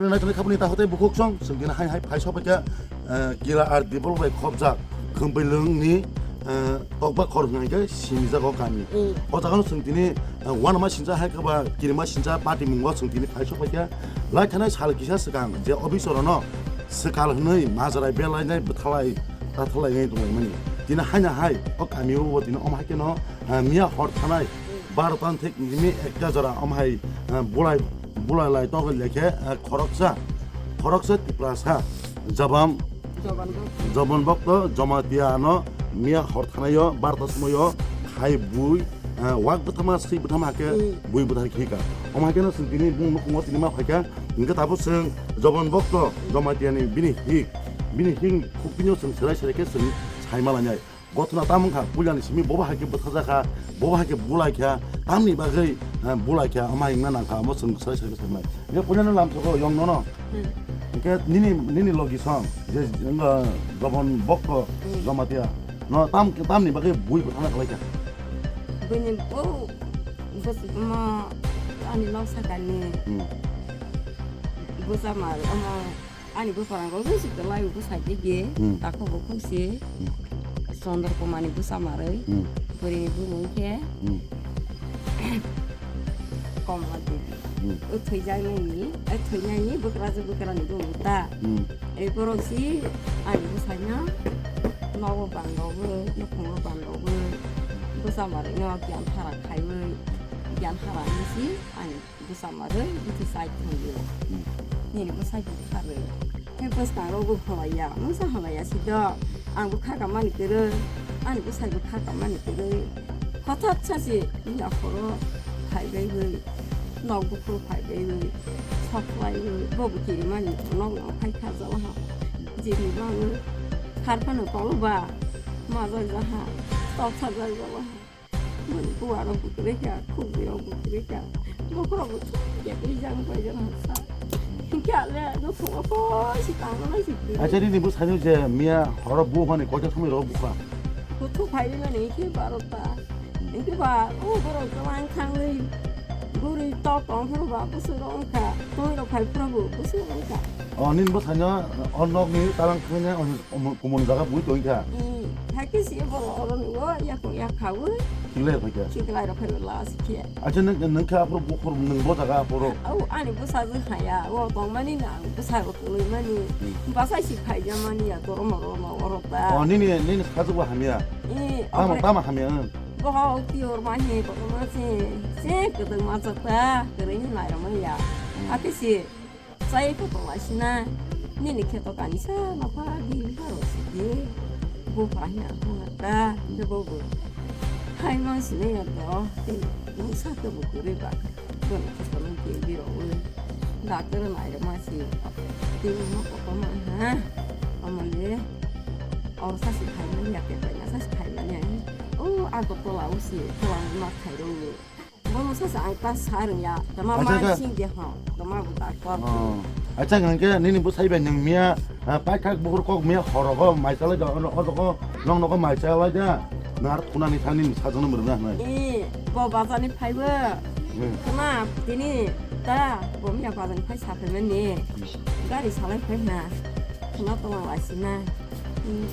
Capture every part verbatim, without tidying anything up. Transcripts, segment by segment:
Naitoni khapni takhwtwi bukhuk song, chwng tini hai hai phai sokphaikha, eh, kila ar dibol bai khopjak, khumbilwngni, eh, tokba khor hwnwi khe sinijago kami. Mm. O jagano chwng tini, eh, uanama sincha hai khe ba kirima sincha patimungo chwng tini phai sokphaikha. Lai thanai sal kisa swkang je officer-ono swkal hwnwi majrai belainai bwthalai tathalai nai tonglaimani. Tini haino hai o kamio bo tini omo hai kheno, eh, miya hor thanai barota thik nimi ekta jora omo hai, eh, bulai, bulai lai togwi lekhe, eh, khoroksa, khoroksa Tiprasa Jabam, Jabon Bhakta. Jabon Bhakta Jamatia ano miya hor thanaio barota somoio khai bui, eh, wak bwthama swi bwthama hake Hmm. bui bwthar khika. Omo hai kheno chwng tini bung nukhungo tini ma phaikha, hingke tabuk chwng Jabon Bhakta Jamatia ni bini hik, bini hik khukpinio chwng serai serai khe chwng saima lainai. Gothona tamo wngkha, puilani simi bobo hai khe bwtharjakha, bobo hai khe bulaikha, tamni bagwi, eh, bulaikha, omo hai wngna nangkha, omo chwng sai sai sai nai. Hingke puilano lamsogo yong nono. Hmm. Hingke nini, nini logi song, je wngkha Jabon Bhakta Hmm. Jamatia. No tam, tamni bagwi bui bwthana khlaikha. Buini bo, bos-, omo ani nok sakani Hmm. bwsa mar, omo Ani bwpharang rok se kwlai bwsai dige, Hmm. takhuk bukhuk se, Hmm. Chandra Kumar ni bwsa marwi, Hmm. bwrwi ni bumung khe Hmm. Komla Devi. Hmm. O thwijak nini, o thwijak ni bwkrajwk bwkra ni bumung ta. Hmm. E borok si ani bwsai no nogo bang rogwi, nukhung rok bang rogwi, bwsa marwi no gyan hara khaiwi, gyan hara ni si ani Bwsa marwi bithi chai thangwi. Hmm. Nini bwsai bwkha rwi. Khe bwskango bo halaiya, mungsa halaiya si do. Ang bwkha kamani kwrwi, ani bwsai bwkha kamani kwrwi. Hothat sa si miya khoro phai baiwi, nok bukhuk phai baiwi, sok laiwi, bo bo kirimani nok no phai kha jala ha. Jini bangwi, kharphano kolo ba, majak jaha, tok sajak jala ha. Boni buwa rok bukre kha, khumui rok bukre kha. Bokhorok bo thum ya tei jang pai jang sa. Hingke ale no khum o koi si tang nai si kiri. Acha nini bwsai no je miya horo bu hani koita somoi rok bukha. Kuthu phai ri mani hingke barota. Hingke ba o borok twlang thangwi buri tok tong phuru ba bwswk rok wngkha. Twi rok phai phuru bo bwswk wngkha. O nini bwsai no o nok ni talang thangwi nai o Omo, omo ni jaga bui tong kha. Hmm, hakhe si borok oro ni o yakung yak khaui. Kiklai rok khaikha. Kiklai rok khaikha last khe. Acha nwng, nwng khe aphuru bukhur nwng bo jaga aphuru. Au, ani bwsajwk haya, o tongmani na ang bwsa rok kwlwi mani. Hmm. Bwsai si phaijak mani ya, toro moro ma oro ta. O, nini, nini sajwk bo hamya. Eh, tama, obre. Tama hamya, hmm. Boha o tiyor ma he, kotorma se, se kwdwng ma chakta, kwrwi ni nai rok ma ya. Hmm. Hakhe si. Chai kotor lai sina, nini kheto kanisa nokha di baro sidi, bo pahya hangata, de bo bo. Hai mang sina ya to, te mungsa to bo kure ba, bo ni kheto no di biro wi. Doctor nai re ma si, te mo kotor ma ha, amale, or sa si khai ma ya, te pa ya sa si khai ma ya. O, a kotor la o si, kotor ma khai ro. Bono sasa ang ta sa rwngya, tama ma sing de ho, tama bo doctor. Oh. Acha hwnkhe nini bwsai bai nwng miya, ah, paithak bukur kok miya horogo mai chalai da, ono, ono, nong nogo mai chalai da. Nar khunani thani sajwkno mwrwkna hwnwi. Eh, bo bazani phaibo. Hmm. Khna tini ta bo miya bazani phai sa phaimani. Hmm. Gari salai phai na. Khna tongma laisina. Hmm.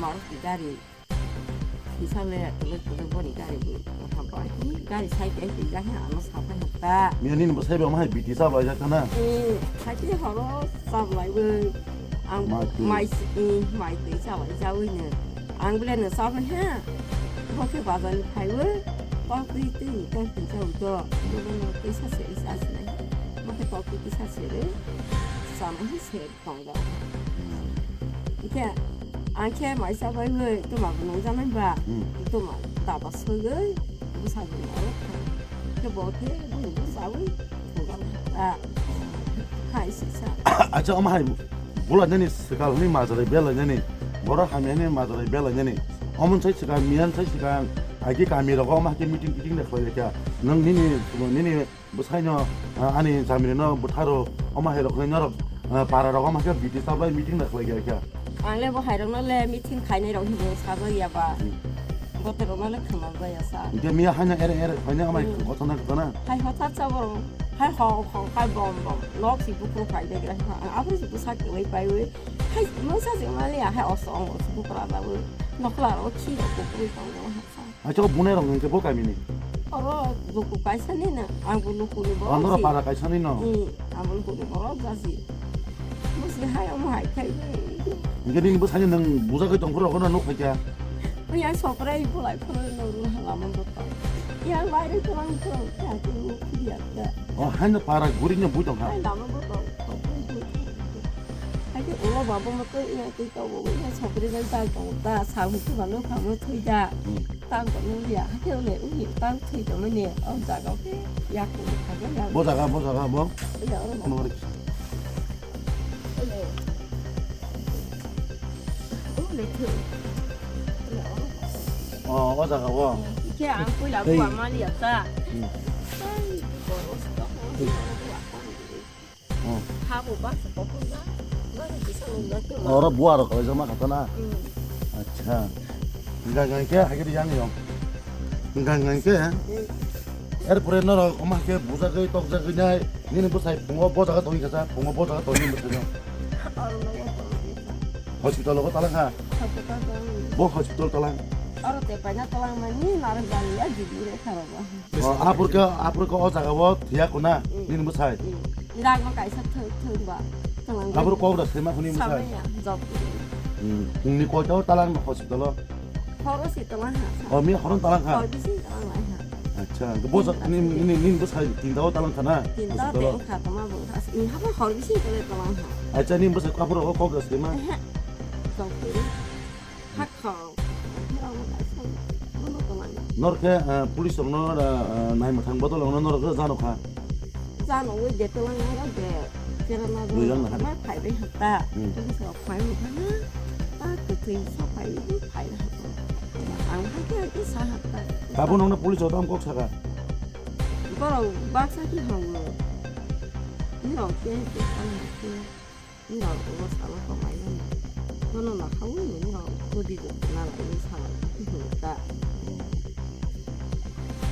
Maruti gari. Kisa le kwlwk kwlwk boni gari bo hambai. Gari sai tei twi jak he ano sapai hapta. Miya nini bwsai bo mahai biti chap laijak ta na? Eh, haiti horo chap laiwi. Ang mai twi. Mai si-, eh, mai twi chap lai jawi no. Ang bole no chap he. Bo khe bazar ni phaiwi. Tong twi twi tong twi jawi to. Bo no twi sa se sa se nai. Bo khe tong twi twi sa se re. Sa nai se. Tongo. Hingke ang khe maisa bai bai tuma bo nungjaknai ba, hmm, tuma daba sogwi bwsa bo noro thang. Khe bo khe bini bwsa bai thwngjaknai ba. Hai sisa. Acha, omo hai bulainani swkal hwnwi majrai belainani, borok hamya hwnwi majrai belainani. Omo sai swkang, miyan sai swkang, agi kami rogo omo hai khe meeting titing de khlai lai kha. Nwng nini, nini Bwsaino, ah, ani jamirino bwtharo, omo hai rokni norok, ah, para rok omo khe biti chaplai meeting da khlai kha. Ang le bo hai rokno le meeting khainai rok hinwi sajak ya ba. Hmm. Bote rokno le khwna jaya sa. Hingke miya haino ere ere khainai amai, hmm, kothona kothona. Hai hothat sa borok Hai hong hong khai bom bom. Nok si bukruk khai de gra ha. Abro si busa kwlai pai wi. Hai masa si mali ya hai oso ong oso bukra da wi. Nok la ro khi ro bukruk tong ro ha sa. Hai chok bunai rong ke bo kami ni. Oro luku kaisa ni na. Ang bo luku ni bo. Andro si. Para kaisa ni no. Hmm, ang bo luku ni bo ro ja si. Musi hai omo hai khai wi. Hingke nini bwsai nwng buja khe tongphuru rokno nuk phaikha. Yang soprai bolai phuru no ru hala man bota. Yang lai ri tulang tulang ya ki mu dia da. O haino para guri no bui tongkha. Hai lama bota. Hai ke ulo babo mo to yang ki to bo yang soprai jang ta tong ta sa hu tu balo kha mo thui da. Hmm. Tang ko no ya ha ke le u ni tang thui to mo ne o jaga ke ya ku kha ya. Bo jaga bo jaga bo. Ya o. Kono gari. Oh, o jaga o. Khe ang puila buwa mali ya ta. Hmm. Oh. Ha bo ba sa ko na. Ba ni sa lo na. Oro buwa ro kalaijak ma khata na. Hmm. Acha. Hingka hingka khe haikhe yang yong. Hingka hingka khe. Hmm. Erpore norok omo haikhe bujagwi tokjagwi nai. Nini bwsai phungo bo jaga tongwi kha sa, phungo bo jaga tongwi bwsai no. Hospital o talang kha? Hospital tong. Bo hospital talang? Oro te paina talang mani narwk jani ya jibire kharogo. O, apurka, apurka o jaga o thiya kuna, mm, nini bwsai? Mm. Rang no kaisa thwk thwk ba talang. Apur kok da sema kuni bwsai? Samaya, job. Mm. Ni koi ta talang hospital o? Horo si talang ha. O, mi horon talang ha? Hor bising talang lai ha. Acha, bo sa, ni, ni, ni, ni bwsai tinta o talang kha na? Tinta o teng kha, toma bo kha. Ni haba hor bising tole talang ha. Acha, ni bwsai kapur o kok da sima? Ehe. Tong kiri. Hak kha. Ni abo kaisa. Bono talang. Nor khe, eh, police rok no, eh, eh, nai mathang bodol no nor khe jano kha. Jano wi de talang nai rok de. Kera na Duijon bo na ma phai bai hata. Hmm. Police rok phai bo na. Ta kwtwi sa phai bai phai na hata. Ang hakhe hakhe sa hata. Tabuk nokna police o tamo kok saka? Borok baksa ki hongo. Ni rok ke ke sa hata. Ni rok o salo ko mai na. Kono na khawi ni rok ko di ko na lai ni sala ki hota.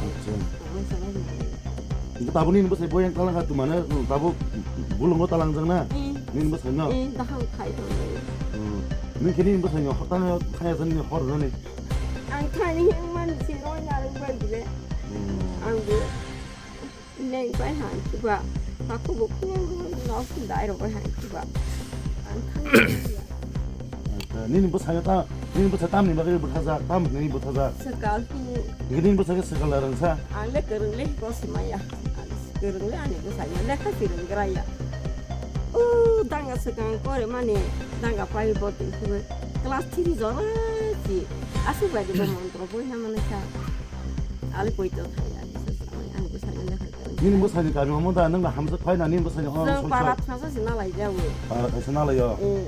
Acha. Ko mai sala ni. Tabuk nini bwsai bo yang talang ha tu mane tabuk bulungo talang jang na. Hmm. Nini bwsai no. Hmm, dahang khai to. Hmm. Nini kini bwsai no hota no khaya jani hor jani. Ang thani hing man si ro ya rung bai bile. Hmm. Ang bu. Neng bai han kiba. Aku bu kuang kuang no si dai ro bai han kiba. Ang thani. Acha, nini bwsai ta, nini bwsai tamni bagwi bwthajak, tam nini bwthajak. Swkal hi. Nini bwsai swkal rangsa. Ang le kwrwng le ko simaya. Kwrwng le ani bwsai no lekha si rwnggra ya. O danga swkang kore mani danga pai bo twi khwlai. Class three jora si. Aswk bai bo montro boi na mani sa. Ale poito thai ani sa sa ani bwsai no lekha kwrwng. Nini bwsai ni kami omo da nang hamjak phai na nini bwsai ni. Jang para thasa si na lai jawi. Para thasa na lai yo. Eh.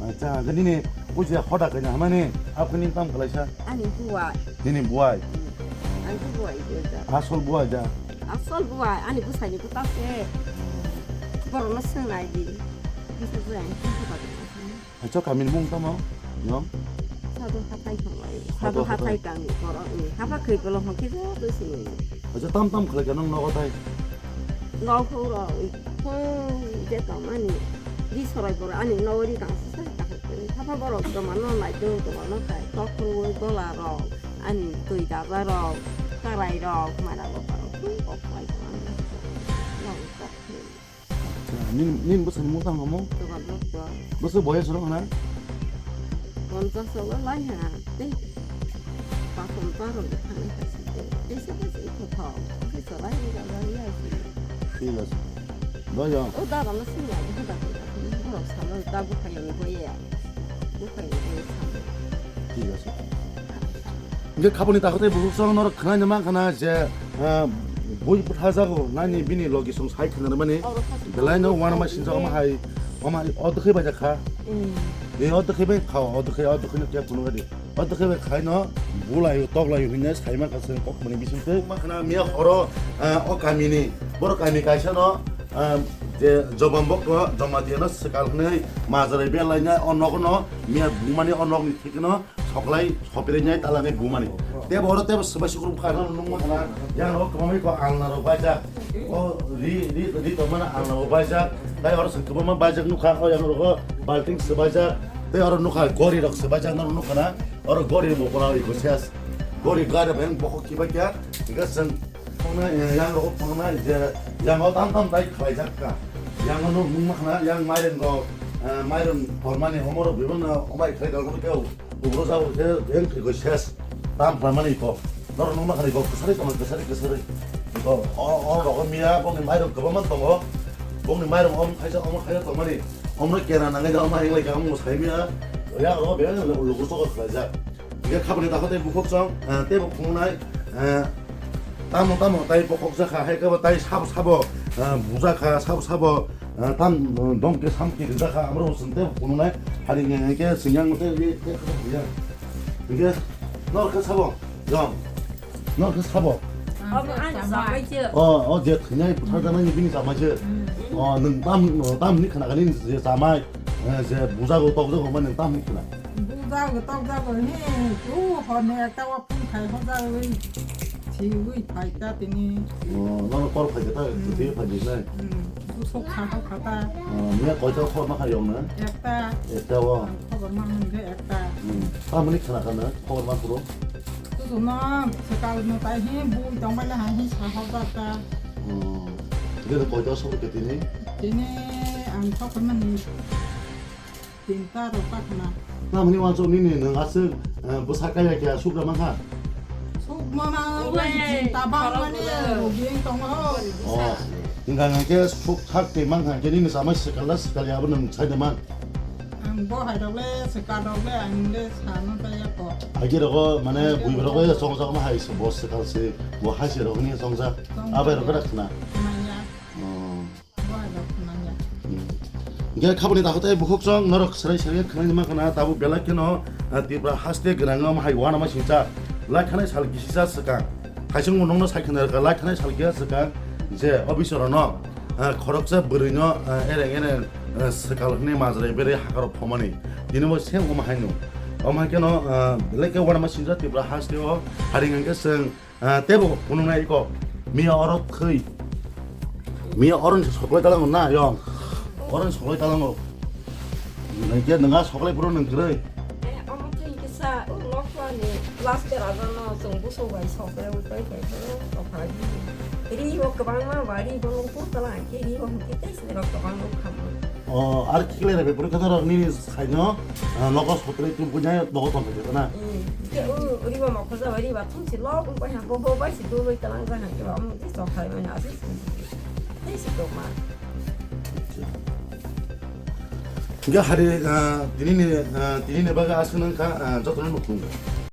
Acha, nini puja hoda kaina hamani. Aku ni tam kalaisa. Ani buai. Nini buai. Ani buai je ja. Asol buai ja. Asol buai ani bwsai ni bwta se. Borok no swngnai di. Bwsa bwrang khe bwta di. Acha kami ni mung tamo? No? Sadu hathai thanglai. Sadu hathai kami borok ni. Hapha khwi bolo hon khe joto sini. Acha tam tam khlai ka nang nogo tai. Nogo ro. Hon je tong ani. Di sorai borok ani nogo ri kang sa sa kahai. Hapha borok joma no nai do joma no khai. Tok rwi gola rok. Ani twi daja rok, karai rok, mara rok, rok, twi kok khlai tong ani. Nang kok khlai. Acha, nin, nin bwswk ni mung tamo? Tobar rok to. Bwswk boyes rok hana? Ponchas rok lai ha, tei. Pakhon parok thang kha si tei. Tei se khe se iko thok. Khe se lai ni ga ga ya si. Thik ache. Doi ya. O da ga no sini ya, ga ga. Borok sama ta bu khayo ni boye. Bu khayo ni boye sama. Thik ache. Hingke khaboni takhuk tei bukhuk song norok khwnai no mankha na je, ah, bui bwthajago, nani bini logi song sai khna rwmani. Belai no uanama sinjak omo hai, omo hai o dwkhwi bai jakha. Mm. Ni o dwkhwi bai kha, o dwkhwi, o dwkhwi no khe phunukha di. O dwkhwi bai khai no bulai o toklai o hinwi sai mankha chwng kok mani bising twi. Makhna miya horo, ah, o kami ni, borok kami kaisa no, ah, je Jobam bokto Jamatia no swkal hwnwi majarai belai nai o nogo no miya bumani o nog ni thik no Soklai, sopirainyai, talanai bumani. Tebo oro tebo swbai sukrubkha, nang nung makhana, yang oro kwbangma ko alna rok baijak. O ri, ri, ri tongmani alna rok baijak. Tai oro se kwbangma baijak nukha, o yang rogo balting swbaijak. Tai oro nukha gori rok swbaijak, nang nukhana. Oro gori mokona iko ses. Gori gari beng bokok kibaikya. Hingke chwng Phungnai, eh, yang rok phungnai je yang o tam tam tai khlaijak kha. Yang o nuk nung makhna yang mairum rok, eh, mairum tormani homo rok bibang na omai khlai dal khe ugro jabo khe yang khe ses tam khlaimani ko. Nor nung makhna ko kwsari tong kwsari kwsari. Ko o o rok miya bongni mairum kwbangma tongo. Bongni mairum om khaisa om khaisa tongmani. Omno kena nangai da omai hinglai ka omo sai miya. Yang rok bibang lugu sokot khlaijak. Hingke khaboni dakho tei bukhuk chwng, eh, tei bo phunuknai, eh, tamo tamo tai bokhok jakha, hai khe bo tai sabo sabo, eh, bujakha, sabo sabo, eh, tam, eh, dom khe sam khe rijak kha, amro bo chwng tei bo phunuknai, hari hingke hingke chwng yang tei, tei, tei, hingke nor khe sabo, jom, nor khe sabo. Obo ani chamai se. O, o je thwinai bwthar jaknai ni bini chamai se. Mm. O, nwng tam, tam ni khna kani je chamai, eh, je bujago tokjago mani nwng tam ni khna. Bujago tokjago he, o horni ekta o phung khai hojagwi siwi phai ta tini. O, nono kor phai ta, hmm, twi phai di nai. Hmm, busuk kha ho kha ta. O, me koi ta khor ma kha yong na? Ekta. Ekta o. Khobor ma hwn khe ekta. Hmm. Tamoni khna kana khobor ma phuru? Kusu no, sekal no tai he, bui tong bai la ha he sa ho ta ta. O. Gede koi ta sok ke tini? Tini ang sok ma ni. Tinta rok pakhna. Tamoni wansuk nini nwng aswk, eh, bwsa kaya kaya sukra mankha? Sukma ma wng, tinta bangmani ruging tongo. Oh, hingkha hingkhe suk thak twi mankha hingkhe nini chamai swkal da swkal ya abo nwng sai da man? Ang bo hai rok le swkal rok le ang le sano ta ya ko. Agi rogo mane bui rogo ya chongjak ma hai se bo swkal se bo hai se rok ni chongjak. Chongjak. Abai rok ya. Khna. Manya. Oh. Hingke khaboni dakhwtai bukhuk chwng norok swrai swrai khwnai ma khna tabuk belai kheno, ah, Tripura haste gwnang o hai uanama singcha lai khanai sal kisisa swkang. Kaising bo nokno sai khna rwkha lai khanai sal kisa swkang je officer no, ah, khoroksa bwrwi no, ah, ereng ereng, ah, swkal hwnwi majrai berwi hakarok phomani. Tini bo se omo hai no. Omo hai kheno, ah, belai khe uanama singcha Tripura haste o haring hwnkhe chwng Ah, tebo phunuknai iko. Miya oro thwi. Miya oro ni soklai talango na, yong. Oro ni soklai talango. Nangke nanga soklai phuru nang kwrwi. Eh, omo thwi kisa, o nokla ni last bera jono chwng buso bai soklai utai kai phuru, ophai. Ri o kwbangma ba, ri bo lungpur talang, ke ri o hwnkhe tei sini rok kwbang rok khamu. O, ar khiklai rok before khe norok nini saino, ah, nogo soklai twi bunya nogo tong khe na. Hmm. Ke u riba mokho jaba riba thum si lok bai ha bo bo bai si dul bai talang jang ha ke ba mung ti sok khai bai na si. Tei si dok ma. Hingke hari, ah, tini ni, ah, tini ni bagwi aswk nang kha, ah, joto no nukhung.